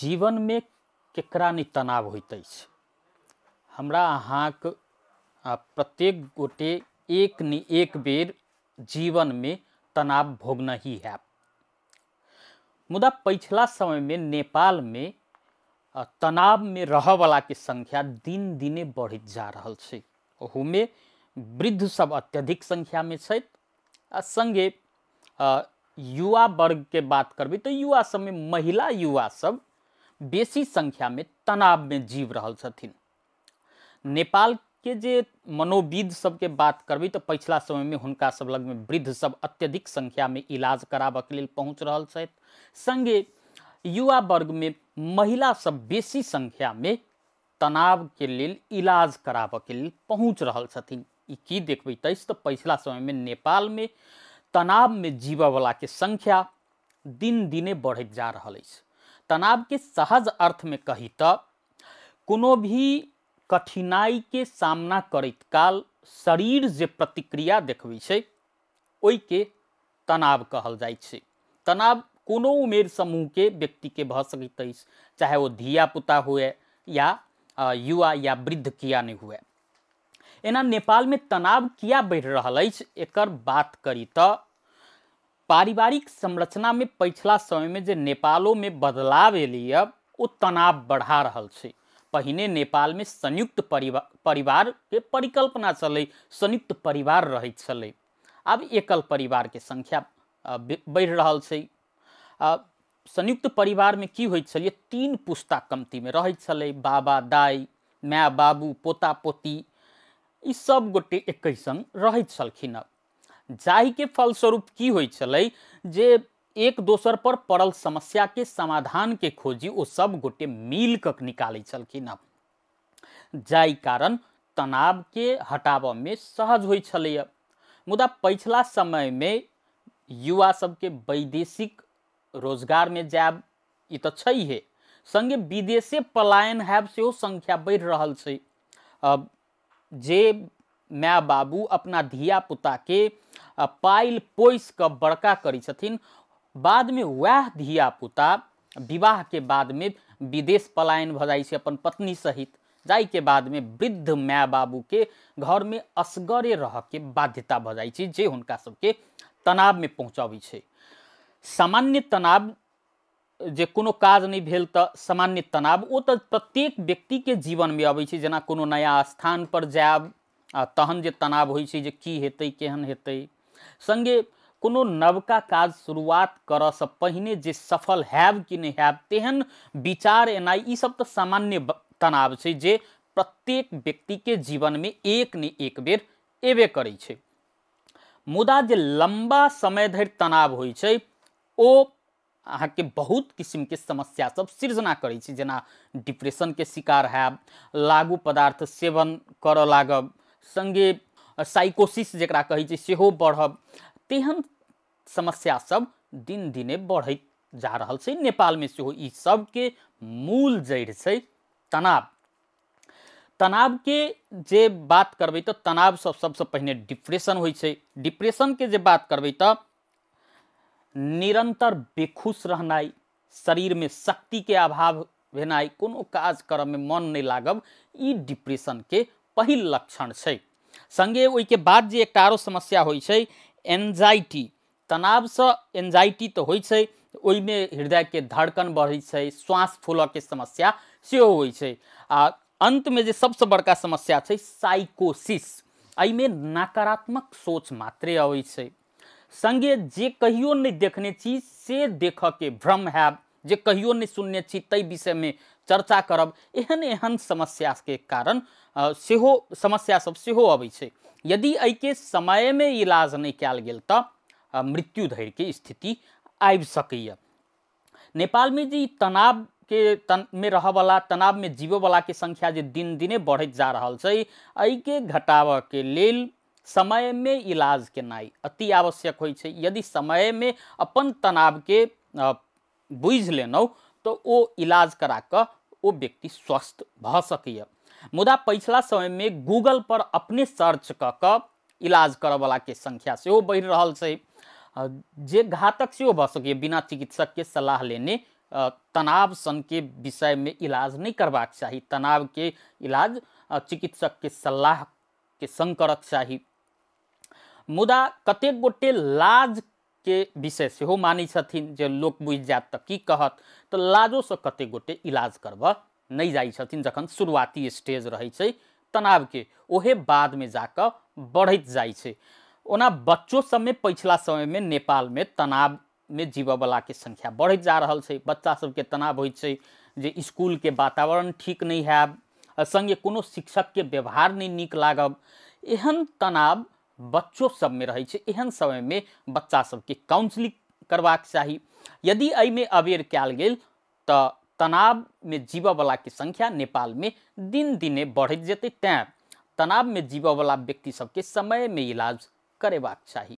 जीवन में केकरा नहि तनाव होइत अछि। हमरा अहाँक प्रत्येक गोटे एक न एक बेर जीवन में तनाव भोगनही हैब। मुदा पछिला समय में नेपाल में तनाव में रहऽवला के संख्या दिन दिने बढ़ैत जा रहल छै। ओहूमे वृद्ध सब अत्यधिक संख्या में छथि आ संगे युवा वर्ग के बात करबै तऽ युवा सब में महिला युवा सब बेसी संख्या में तनाव में जीव रहल छथिन। नेपाल के जे मनोविद सबके बात करबै तऽ पछिला समय में हुनका सब लग में वृद्ध सब अत्यधिक संख्या में इलाज कराबऽ के लेल पहुँच रहल छथि। संगे युवा वर्ग में महिला सब बेसी संख्या में तनाव के लेल इलाज कराबऽ के लेल पहुँच रहल छथिन। ई की देखबैत अछि तऽ पछिला समय में नेपाल में तनाव में जीवऽवला के संख्या दिन दिने बढ़ैत जा रहल अछि। तनाव के सहज अर्थ में कही तऽ कोनो भी कठिनाई के सामना करैत काल शरीर जे प्रतिक्रिया देखबै छै ओहिके तनाव कहल जाइ छै। तनाव कोनो उमेर समूह के व्यक्ति के भऽ सकैत अछि, चाहे ओ धिया पुता हुए या युवा या वृद्ध किया नहि हुए। एना नेपाल में तनाव किया बढ़ि रहल अछि एकर बात करी तऽ पारिवारिक संरचना में पछिला समय में जे नेपालो में बदलाव एलैए ओ तनाव बढ़ा रहल छै। पहिने नेपाल में संयुक्त परिवार के परिकल्पना छलै, संयुक्त परिवार रहैत छलै। आब एकल परिवार के संख्या बढ़ि रहल छै। संयुक्त परिवार में की होइत छलै, 3 पुस्ता कमती में रहैत छलै, बाबा दाइ माय बाबू पोता पोती ई सब गोटे एकै संग रहैत छलखिन। जाहिके फलस्वरूप की होइत छलै जे एक दोसर पर पड़ल समस्या के समाधान के खोजी ओ सब गोटे मिल कऽ निकालै छलखिन। जाहि कारण तनाव के हटाबऽ में सहज होइ छलैया। मुदा पछिला समय में युवा सबके वैदेशिक रोजगार में जायब ई तऽ छैहे, संगे विदेशे पलायन हैब सेहो संख्या बढ़ि रहल छै। जे माय बाबू अपना धिया पुता के पालि पोसि कऽ बड़का करै छथिन, बाद में वएह धिया पुता विवाह के बाद में विदेश पलायन भऽ जाइ छै अपन पत्नी सहित, जाहिके बाद में वृद्ध माय बाबू के घर में असगरे रहऽ के बाध्यता भऽ जाइ छै, जे हुनका सबके तनाव में पहुँचबै छै। सामान्य तनाव जे कोनो काज नहि भेल तऽ सामान्य तनाव ओ तऽ प्रत्येक व्यक्ति के जीवन में अबै छै। जेना कोनो नया स्थान पर जायब आ तहन जे तनाव होइ छै जे की हेतै केहन हेतै, संगे कोनो नवका काज शुरुआत करऽसँ पहिने जे सफल हैब कि नहि हैब तेहन विचार एनाइ, ई सब तऽ सामान्य तनाव छै जे प्रत्येक व्यक्ति के जीवन में एक ने एक बेर एबे करै छै। मुदा जे लम्बा समय धरि तनाव होइ छै ओ अहाँके बहुत किसिमके समस्या सब सृजना करै छै, जेना डिप्रेशनके शिकार हैब, लागू पदार्थ सेवन करऽ लागब, संगे साइकोसिस जकरा कहै छै सेहो बढ़ब, तेहन समस्या सब दिन दिने बढ़ैत जा रहल छै। नेपाल में सेहो ई सबके मूल जड़ि छै तनाव। तनाव के जे बात करबै तऽ तनाव सबसँ पहिने डिप्रेशन होइ छै। डिप्रेशन के जे बात करबै तऽ निरंतर बेखुश रहनाइ, शरीर में शक्ति के अभाव भेनाइ, कोनो काज करऽ में मन नहि लागब, ई डिप्रेशन के पहिल लक्षण छै। संगे ओहिके बाद जे एकटा आरो समस्या होइ छै एंजाइटी। तनावसँ एंजाइटी तऽ होइ छै, ओहिमे हृदय के धड़कन बढ़ै छै, श्वास फूलऽ के समस्या सेहो होइ छै। आ अंतमे जे सबसँ बड़का समस्या छै साइकोसिस, एहिमे नकारात्मक सोच मात्रे अबै छै। संगे जे कहियो नहि देखने छी से देखऽ के भ्रम हैब, जे कहियो नहि सुनने छी ताहि विषयमे चर्चा करब, एहन एहन समस्याके कारण सेहो समस्या सब सेहो अबै छै। यदि एहिके समयमे इलाज नहि कयल गेल तऽ मृत्यु धरिके स्थिति आबि सकैए। नेपालमे जे ई तनाव के में रहऽवला, तनाव में जीवऽवला के संख्या जे दिन दिने बढ़ैत जा रहल छै, एहिके घटाबऽ के लेल समय में इलाज केनाइ अति आवश्यक होइ छै। यदि समय में अपन तनाव के बुझि लेलहुँ तऽ ओ इलाज करा कऽ ओ व्यक्ति स्वस्थ भऽ सकैए। मुदा पछिला समय में गूगल पर अपने सर्च कऽ कऽ इलाज करऽवला के संख्या सेहो बढ़ि रहल छै, जे घातक सेहो भऽ सकैए। बिना चिकित्सक के सलाह लेने तनाव सनके विषयमे इलाज नहि करबाक चाही। तनावके इलाज चिकित्सकके सलाहके सङ्ग करक चाही। मुदा कतेक गोटे लाजके विषय सेहो मानै छथिन जे लोक बुझि जायत तऽ की कहत, तऽ लाजोसँ कतेक गोटे इलाज करबऽ नहि जाइ छथिन। जखन शुरुआती स्टेज रहै छै तनावके, ओहे बादमे जाकऽ बढ़ैत जाइ छै। ओना बच्चो सबमे पछिला समयमे नेपालमे तनावमे जीवऽवलाके संख्या बढ़ैत जा रहल छै। बच्चा सबके तनाव होइ छै जे इसकुलके वातावरण ठीक नहि हैब, सङ्गे कोनो शिक्षकके व्यवहार नहि नीक लागब, एहन तनाव बच्चो सबमे रहै छै। एहन समयमे बच्चा सबके काउंसलिंग करबाक चाही। यदि एहिमे अबेर कयल गेल तऽ तनावमे जीवऽवलाके संख्या नेपालमे दिन दिने बढ़ैत जेतै। तैँ तनावमे जीवऽवला व्यक्ति सबके समयमे इलाज करेबाक चाही।